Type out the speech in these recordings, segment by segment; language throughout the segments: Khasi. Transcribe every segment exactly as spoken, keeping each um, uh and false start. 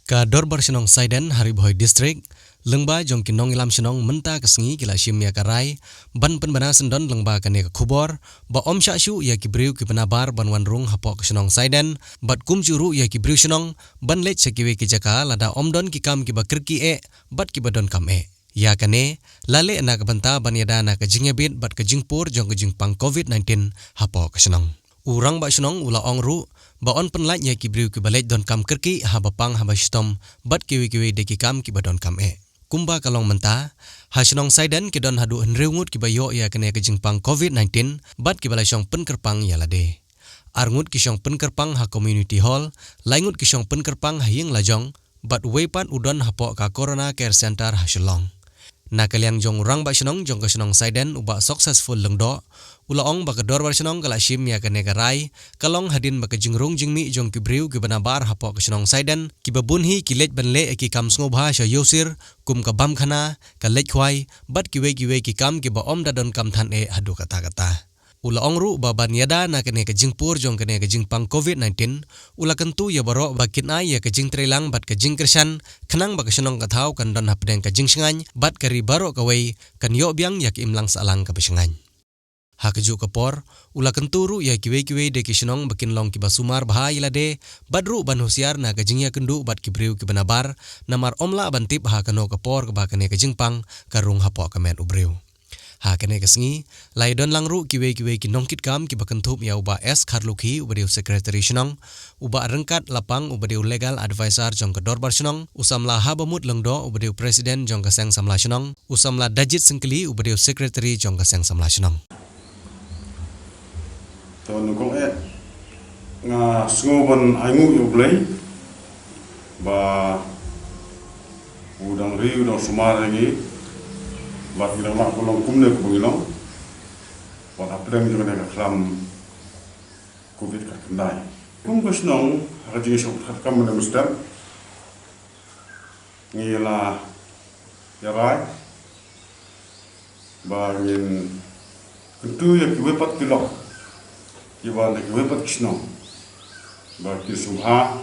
Ka Dorbar Shnong Saiden ha Ri Bhoi District, lyngba jong ki nongïalam shnong mynta ka sngi ki la shim ïa ka rai ban pynbna syndon lyngba kane ka khubor ba ym shah shuh ïa ki briew kiba nabar ban wan rung hapoh ka shnong Saiden, bad kumjuh ruh ïa ki briew shnong ban leit sha kiwei ki jaka lada ym don ki kam kiba kyrkieh bad kiba donkam eh. Ïa kane la leh na ka bynta ban ïada na ka jingïabit bad ka jingpur jong ka jingpang covid nineteen hapoh ka shnong. U Rangbah Shnong u la ong ruh ba yn pynlait ïa ki briew kiba leit donkam kyrkieh haba pang haba shitom bad kiwei kiwei de ki kam kiba donkam eh. Kumba ka long mynta, ha shnong Saiden ki don haduh hynriew ngut kiba ïoh ïa kane ka jingpang covid nineteen bad kiba la shong pynkyrpang ïa lade. Ar ngut ki shong pynkyrpang ha Community Hall, lai ngut ki shong pynkyrpang ha ïing lajong, bad wei pat u don hapoh ka Corona Care Center ha Shillong. Na ka liang jong u Rangbah Shnong jong ka shnong Saiden, u Bah Successful Lyngdoh, u la ong ba ka Dorbar Shnong ka la shim ïa kane ka rai ka long hadien ba ka jingrung jingmih jong ki briew kiba nabar hapoh ka shnong Saiden, kiba bun hi ki leit ban leh ïa ki kam sngewbha sha Ïewsir, kum ka bam khana, ka leit khwai bad kiwei kiwei ki kam kiba ym da donkam than eh haduh katta katta. U la ong ruh ba ban ïada na kane ka jingpur jong kane ka jingpang covid nineteen, u la kyntu ïa baroh ba kin ai ïa ka jingtreilang bad ka jingkyrshan, khnang ba ka shnong ka thaw kan don hapdeng ka jingshngaiñ bad ka ri baroh kawei kan ïoh biang ïa ka imlang sahlang kaba shngaiñ. Ha kajuh ka por, u la kyntu ruh ïa kiwei kiwei de ki shnong ba kin long kiba sumar bha ïa lade, bad ruh ban husiar na ka jingïakynduh bad ki briew kiba nabar, namar ym lah ban tip ha kano ka por kaba kane ka jingpang ka rung hapoh ka met u briew. Ha kane ka sngi, la ïadon lang ruh kiwei kiwei ki nongkitkam kiba kynthup ïa u Bah S Kharlukhi uba dei u Secretary Shnong, u Bah Ryngkat Lapang uba dei u Legal Advisor jong ka Dorbar Shnong, u Samla Habamut Lyngdoh uba dei u President jong ka Seng Samla Shnong, u Samla Dajit Syngkli uba dei u Secretary jong ka Seng Samla Shnong. To nyngkong eh nga sngew ban ainguh ïa U Blei ba u dang ri u dang sumar ïa ngi, bad ngi dang lah ban long kumne kumba ngi long, bad hapdeng jong kane ka khlam covid khyndai. Kum ka shnong ha ka jingïashong khatkam mynne mynstep ngi la ïa rai ba ngin kyntu ïa kiwei pat ki lok kiba na kiwei pat ki shnong ba kin sngewbha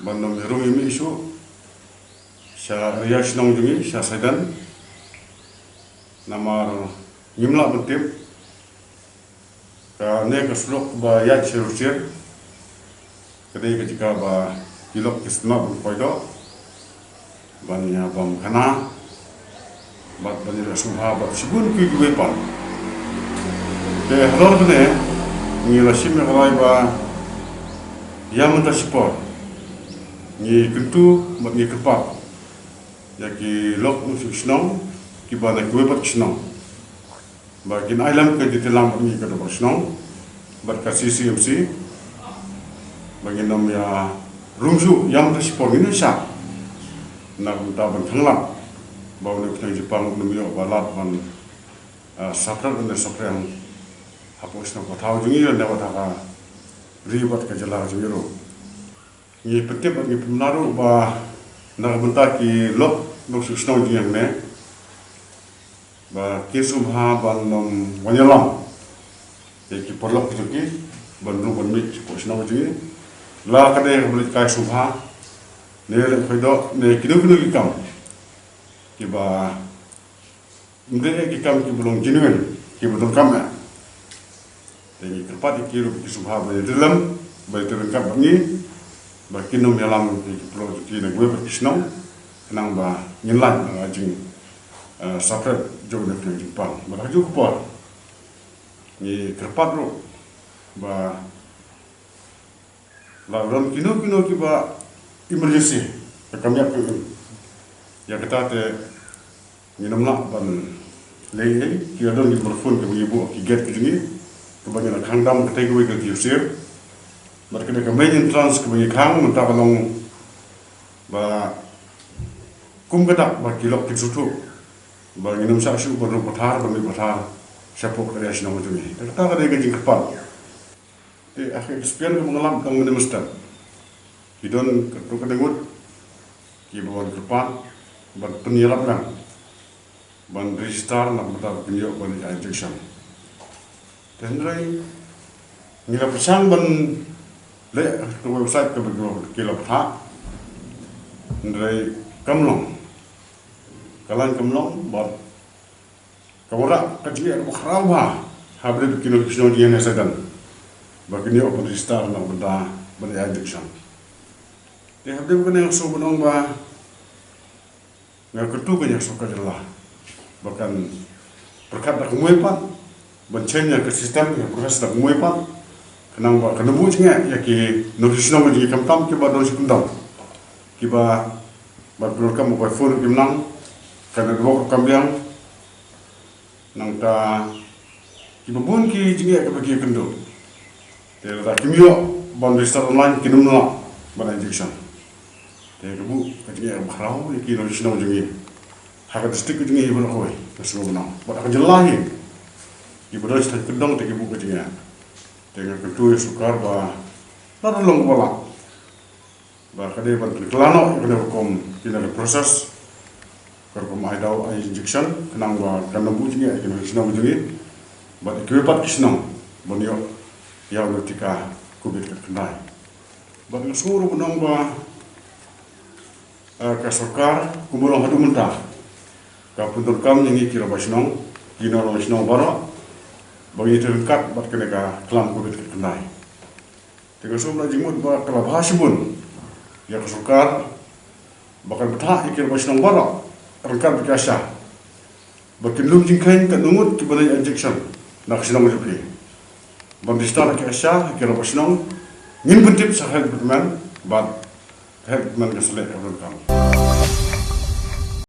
ban nym ïarung ïa mih shuh sha area shnong jong ngi sha Saiden. Namar ngim lah ban tip kane ka surok ba ïaid sha Ïewsir ka dei ka jaka ba ki lok ki sngap ban poi doh, ban ïa bam khana, bad ban ïa sngewbha bad shibun ki kiwei pat. Te halor kane ngi la shim ïa ka rai ba ïa mynta shipor ngi kyntu bad ngi kyrpad ïa ki lok nongshong shnong kiba na kiwei pat ki shnong ba kin ai lem ka jingtreilang bad ngi ka Dorbar Shnong bad ka C C M C ba ngin nym ïa rung shuh ïa mynta shipor ngin ïa shah na ka bynta ban khanglad ba une u khñiang jingpang un ym ïoh ba lad ban, ah, saphriang ne saphriang hapoh shnong ka thaw jong ngi ne wat ha ka ri bad ka jylla jong ngi ruh. Ngi pyntip bad ngi pynbna ruh ba na ka bynta ki lok nongshong shnong jong ngi hangne ba kin sngewbha ban nym wan ïalam ïa ki paralok jong ki ban rung ban mih hapoh shnong jong ngi. La ka dei ka ban leit kai sngewbha ne leit poi doh ne kino kino ki kam kiba ym dei ki kam kiba long genuine, kiba donkam eh. Te ngi kyrpad ïa ki ruh ki sngewbha ban ïa ri lem, ban ïa ri ryngkat bad ngi ba kin nym ïalam ïa ki paralok jong ki na kiwei pat ki shnong khnang ba ngin lait na ka jing, eh, saphriang jong une u khñiang jingpang. Bad ha kajuh ka por ngi kyrpad ruh ba la don kino kino kiba emergency ka kam ïap ka im. Ïa kata te ngin ym lah ban leh ei ei, ki la don ki microphone kiba ngi buh ha ki gate ki jong ngi kiba ngi la khang dam katei kawei ka Ïewsir. Bad kane ka main entrance kaba ngi khang mynta ka long ba kum ka dak ba ki lok kin sngewthuh ba ngin ym shah shuh ban rung pathar ban mih pathar shapoh ka area shnong jong ngi. Kata ka dei ka jingkyrpad. Te ha ka experience kaba nga lap tang mynne mynstep ki don katto katne ngut kiba wan kyrpad ban pynïarap lang ban register na ka bynta ba kin ïoh ban ïa injection. Te hynrei ngi la pyrshang ban leh ha ka website kaba ki la pynthah Hynrei kam long, ka lain kam long bad ka wanrah ka jingeh kaba khraw bha ha bynta ki nongshong jingeh ne Satan ba kin ïoh ban register na bynta ban ïa injection. Te ha bynta kane nga sngewbha ban ong ba nga kyntu ka ïa ka sorkar jylla ba kan pyrkhat da kumwei pat ban change ïa ka system, ïa ka process da kumwei pat, khnang ba kan da buh jingeh ïa ki nongshong jingeh, khamtam kiba don shi kyndong, kiba, ba pyndonkam mobile phone kim nang, ka network kam biang. Nangta kiba bun ki jingeh kiba ki ïakynduh. Te lada kim ïoh ban register online, kin ym lah ban injection. Te ka buh ka jingeh kaba khraw ïa ki nongshong jingeh ha ka district ka jingeh baroh kawei, nga sngewbha ban ong. Bad ha ka jylla hi, kiba don shi kyndong te ki buh ka jingeh. Te nga kyntu ïa sorkar ba lada long kaba lah, ba ka dei ban pynkylla noh ïa kane ka rukom, kine ki process, ka rukom ai daw, ai injection, khnang ba kan da buh jingeh ïa ki nongshong jingeh bad ïa kiwei pat ki shnong ban ïoh ïa une u tika covid khatkhyndai. Bad nga sngewbha ban ong ba, eh, ka sorkar kumba long haduh mynta ka pyndonkam ïa ngi ki rangbah shnong, ki nongshong shnong baroh, ba ngin ïatrei ryngkat bad kane ka khlam covid khatkhyndai. Te nga sngewbha jingmut ba ka la bha shibun ïa ka sorkar ba kan bthah ïa ki rangbah shnong baroh ryngkat bad ki ASHA ba kin lum jingkheiñ katno ngut kiba don injection na ka shnong jong ki. Ban register ïa ki ASHA, ïa ki rangbah shnong, ngin pyntip sha health department bad health department kan sa leh ka pyndonkam.